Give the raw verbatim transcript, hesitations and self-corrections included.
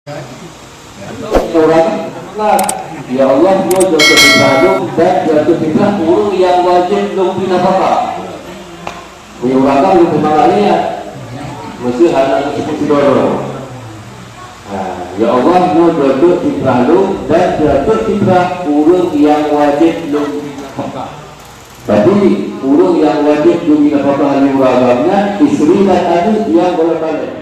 Ureueng, ya Allah, nyoe jatuh fitrah lôn dan jatuh fitrah ureueng nyang wajéb lôn bri nafakah. Meunyoe ureueng agam lôn teuma lagèe nyan, meusé hana geuseumeubeuet sidroe-droe. Ha, ya Allah, nyoe jatuh fitrah lôn dan jatuh fitrah ureueng nyang wajéb lôn bri nafakah. Tapi, ureueng nyang wajéb geubri nafakah lé ureueng agam nyan, istri dan aneuk nyang goh lom balèk.